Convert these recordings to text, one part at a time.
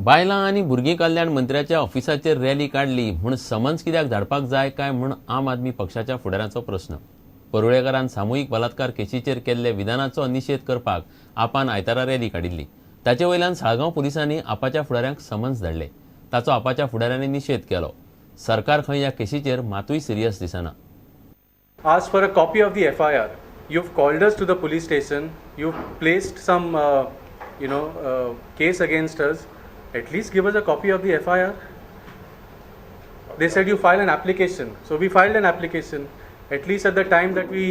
बायलां आनी भुरगीं कल्याण मंत्र्याच्या ऑफिसाचेर रॅली काडली म्हूण समन्स कित्याक धाडपाक जाय काय म्हूण आम आदमी पक्षाच्या फुडाऱ्यांचो प्रस्न. परुळेकारान सामुहीक बलात्कार केशीचेर केल्ले विधानाचो निशेध करपाक आपान आयतारा रॅली काडिल्ली. ताचे वयल्यान साळगांव पुलिसांनी आपाच्या फुडाऱ्यांक समन्स धाडले. ताचो आपाच्या फुडाऱ्यांनी निशेध केलो. सरकार खंय ह्या केशीचेर मातूय सिरियस दिसना. Asked for a copy of the FIR. You've called us to the police station. You've placed some, case against us. At least give us a copy of the FIR. They said you file an application. So we filed an application. At least at the time that we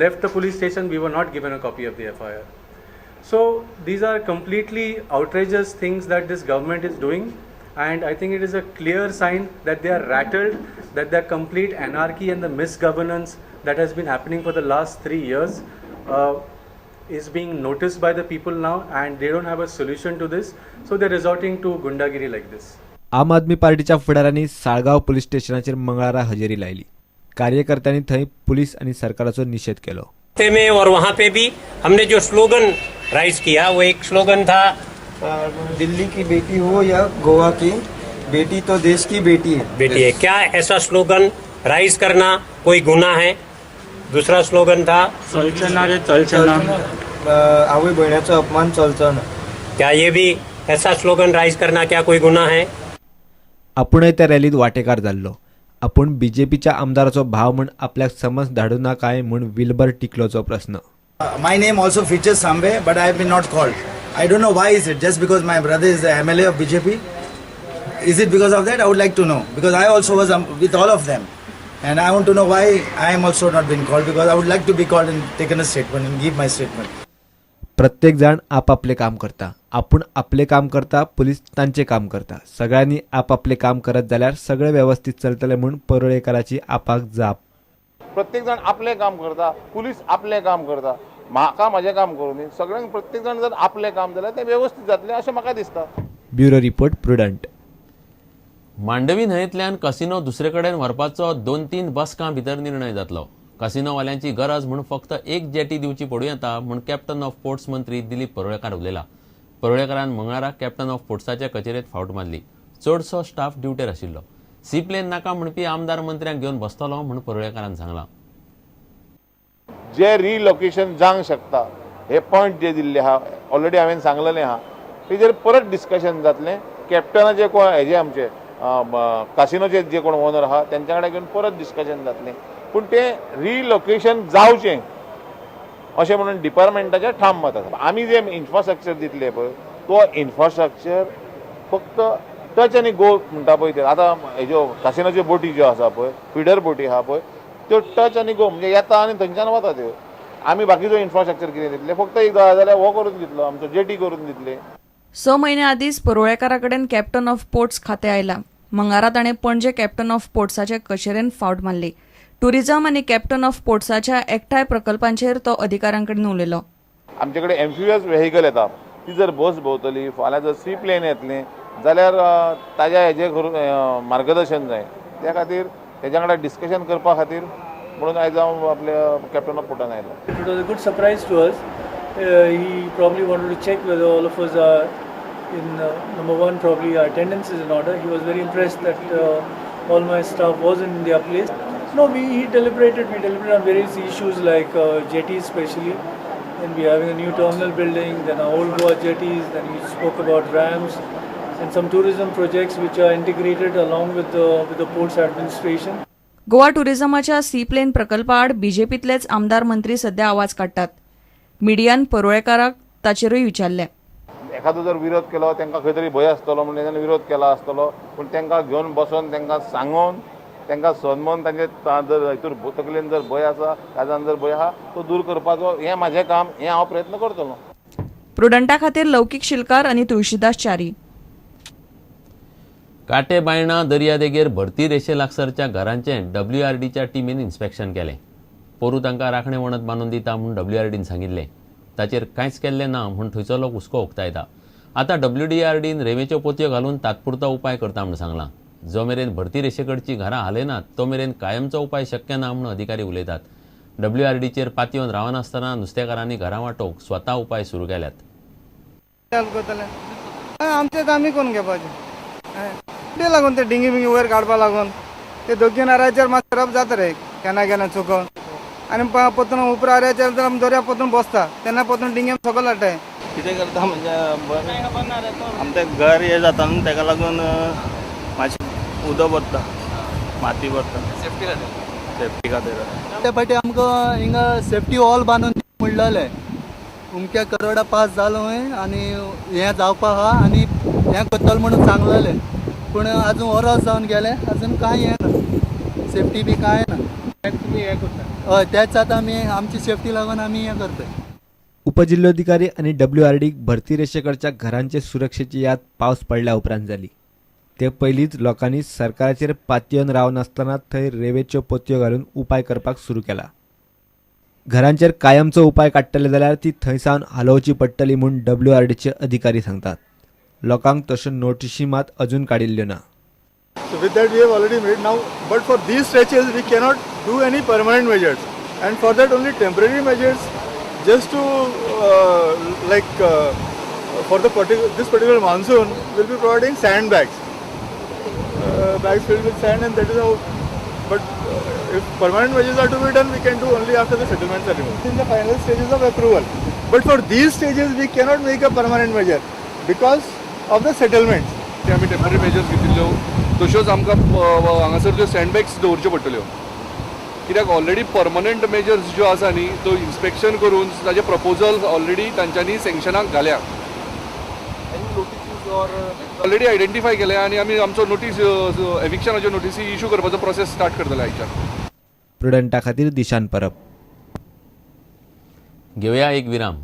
left the police station, we were not given a copy of the FIR. So these are completely outrageous things that this government is doing. And I think it is a clear sign that they are rattled, that the complete anarchy and the misgovernance that has been happening for the last 3 years is being noticed by the people now, and they don't have a solution to this. So they're resorting to gundagiri like this. आम आदमी पार्टीच्या फुडाऱ्यांनी Saligao police स्टेशनाचेर मंगळारा हजेरी लायली. कार्यकर्त्यांनी थंय police आनी सरकाराचो निशेध केलो. रास्ते में और वहाँ पे भी हमने जो स्लोगन राइज किया, वो एक स्लोगन था, दिल्ली की बेटी हो या गोवा की बेटी, तो देश की बेटी है. बेटी है. क्या ऐसा स्लोगन राइज करना कोई गुनाह है? दूसरा स्लोगन था, चलचना रे चलचना. आवय भयणाचो अपमान चलचो ना. क्या ये भी ऐसा स्लोगन राइज करना क्या कोई गुनाह है? आपूणय त्या रॅलीत वांटेकार जाल्लो. आपूण बीजेपीच्या आमदाराचो भाव म्हूण आपल्याक समन्स धाडूं ना काय म्हूण विल्बर टिकलोचो प्रस्न. My name also features somewhere, but I have been not called. I don't know why is it. Just because my brother is the MLA of BJP? Is it because of that? I would like to know because I also was with all of them, and I want to know why I am also not been called, because I would like to be called and taken a statement and give my statement. प्रत्येक जाण आपापले काम करता. आपूण आपले काम करता, police तांचे काम करता. सगळ्यांनी आपापले काम करत जाल्यार सगळे वेवस्थीत चलतले म्हूण परुळेकाराची आपाक जाप. प्रत्येक जाण आपलें काम करता, पुलीस आपलें काम करता, म्हाका म्हाजें काम करूं दी. सगळ्यांक प्रत्येक जाण जर आपलें काम जाल्यार तें वेवस्थीत जातलें अशें म्हाका दिसता. Bureau report, prudent. Mandovi न्हंयेंतल्यान कसिनो दुसरे कडेन व्हरपाचो 2-3 बसकां भितर निर्णय जातलो. कसिनोवाल्यांची गरज म्हूण फक्त एक जेटी दिवची पडूं येता म्हूण कॅप्टन ऑफ पोर्ट्स मंत्री दिलीप परुळेकार उलयला. परुळेकारान मंगळारा कॅप्टन ऑफ पोर्ट्साच्या कचेरेत फावट मारली. चडसो स्टाफ ड्युटेर आशिल्लो. सी प्लेन नाका म्हणपी आमदार मंत्र्यांक घेवन बसतलो म्हूण परुळेकारान सांगलां. जे रिलोकेशन जावंक शकता हे पॉयंट जे दिल्ले आहा, ऑलरेडी हांवें सांगलेलें आहा, तेजेर परत डिस्कशन जातलें. कॅप्टनाचे कोण हेजे आमचे कासिनोचे जे कोण ओनर आहा, तेंच्या कडेन घेवन परत डिस्कशन जातलें. पूण तें रिलोकेशन जावचें अशें म्हणून डिपार्टमेंटाचें ठाम मत आसा. आमी जे इन्फ्रास्ट्रक्चर दितले पळय, तो इन्फ्रास्ट्रक्चर फक्त टच आनी गो म्हणटा पळय ते. आतां हेज्यो कासिनोच्यो बोटी ज्यो आसा पळय, फिडर बोटी आहा पळय, त्यो टच आनी गो, म्हणजे येता आनी थंयच्यान वता त्यो. आमी बाकीचो इन्फ्रास्ट्रक्चर कितें दितले? फक्त एक जाय जाल्यार हो करून दितलो, आमचो जेटी करून दितले. 6 म्हयन्या आदींच परुळेकारा कडेन कॅप्टन ऑफ पोर्ट्स खातें आयलां. मंगारा ताणें पणजे कॅप्टन ऑफ पोर्ट्साचे कचेरेन फावट मारली. टुरिझम आनी कॅप्टन ऑफ पोर्ट्साच्या एकठांय प्रकल्पांचेर तो अधिकाऱ्यां कडेन उलयलो. आमचे कडेन एम्फिबियस वेहिकल येता, ती जर बस भोंवतली, फाल्यां जर सी प्लेन येतलें जाल्यार ताज्या हेजेर करून मार्गदर्शन जाय. त्या खातीर तेज्या वांगडा डिस्कशन करपा खातीर म्हणून आयज हांव आपल्या कॅप्टन ऑफ पोर्टान आयलो. It was a good surprise to us. He probably wanted to check whether all of us are in, number one, probably our attendance is in order. He was very impressed that all my staff was in their place. No, we he deliberated, we deliberated on various issues like jetties especially. Then we are having a new terminal building, then our old Goa jetties, then he spoke about ramps and some tourism projects which are integrated along with the ports administration. Goa टुरिझमाच्या sea plane प्रकल्पा आड बीजेपीतलेच आमदार मंत्री सध्या आवाज काडटात. मिडियान परुळेकाराक ताचेरूय विचारलें. एखादो जर विरोध केलो, तांकां खंय तरी भंय आसतलो म्हणून तेंच्यांनी विरोध केला आसतलो. पूण तांकां घेवन बसोन, तांकां सांगोन, तांकां समजोन, तांचे जर हितूर तकलेन जर भंय आसा, काळजान जर भंय आहा, तो दूर करपाचो हें म्हाजें काम, हें हांव प्रयत्न करतलो. प्रुडंटा खातीर लौकीक शिलकार आनी तुळशीदास च्यारी. काटे बायणा दर्यादेगेर भरती रेशे लागसरच्या घरांचें डब्ल्यूआरडीच्या टिमीन इन्स्पेक्शन केलें. पोरू तांकां राखणे वणत बांदून दिता म्हूण डब्ल्यूआरडीन सांगिल्लें. ताचेर कांयच केल्लें ना म्हूण थंयचो लोक हुस्को उक्तायता. आतां डब्ल्यूडीआरडीन रेंवेच्यो पोतयो घालून तात्पुरतो उपाय करता म्हूण सांगलां. जो मेरेन भरती रेशेकडचीं घरां हालयनात, तो मेरेन कायमचो उपाय शक्य ना म्हूण अधिकारी उलयतात. डब्ल्यूआरडीचेर पातयेवन रावनासतना नुस्तेकारांनी घरां वाटोवंक स्वता उपाय सुरू केल्यात. आमचेच आमी करून घेवपाचें. ते लागून ते डिंगी बिंगी वयर काडपा लागून ते दोगी नारायचेर मातशें रप जाता रे केन्ना केन्ना चुकोन आनी परतून उपरा आऱ्याचेर जर आमी दर्या परतून बसता तेन्ना परतून डिंगे सकयल हाडटाय. कितें करता म्हणजे बरें आमचें घर हें जाता न्हू तेका लागून मातशें उदक वता, माती वता, सेफ्टी खातीर. सेफ्टी खातीर. ते फाटी आमकां हिंगा सेफ्टी वॉल बांदून म्हणलेलें उमक्या करोडा पास जालो आनी हें जावपा आहा आनी हें करतलो म्हणून सांगलेलें, पूण आजून वरस जावन गेलें आजून कांय हें ना, सेफ्टी बी कांय ना. तुमी हें करता? हय, तेच आतां आमी आमची सेफ्टी लागून आमी हें करता. उपजिल्होधिकारी आनी डब्ल्यूआरडीक भरती रेशेकडच्या घरांचे सुरक्षेची याद पावस पडल्या उपरांत जाली. ते पयलींच लोकांनी सरकाराचेर पातयेवन रावनासतना थंय रेवेच्यो पोतयो घालून उपाय करपाक सुरू केला. घरांचेर कायमचो उपाय काडटले जाल्यार ती थंय सावन हालोवची पडटली म्हूण डब्ल्यूआरडीचे अधिकारी सांगतात. लोकांक तश्यो नोटिशी मात अजून काडिल्ल्यो ना. So with that we have already made now, but for these stretches we cannot do any permanent measures, and for that only temporary measures, just to for the this particular monsoon we'll be providing sand bags, bags filled with sand, and that is how. But if permanent measures are to be done, we can do only after the settlements are removed. In the final stages of approval, but for these stages we cannot make a permanent measure because of the settlements. आमी temporary measures घेतिल्ल्यो तश्योच आमकां हांगासर त्यो सँडबॅग्स दवरच्यो पडटल्यो, कित्याक already permanent measures ज्यो आसा न्ही त्यो इन्स्पेक्शन करून ताजे प्रपोजल ऑलरेडी तांच्यांनी सँक्शनाक घाल्या, ऑलरेडी आयडेंटिफाय केले आनी आमी आमचो नोटीस एविक्शनाच्यो नोटीसी इशू करपाचो प्रोसेस स्टार्ट करतले आयच्यान. प्रुडंटा खातीर दिशान परब. घेवया एक विराम.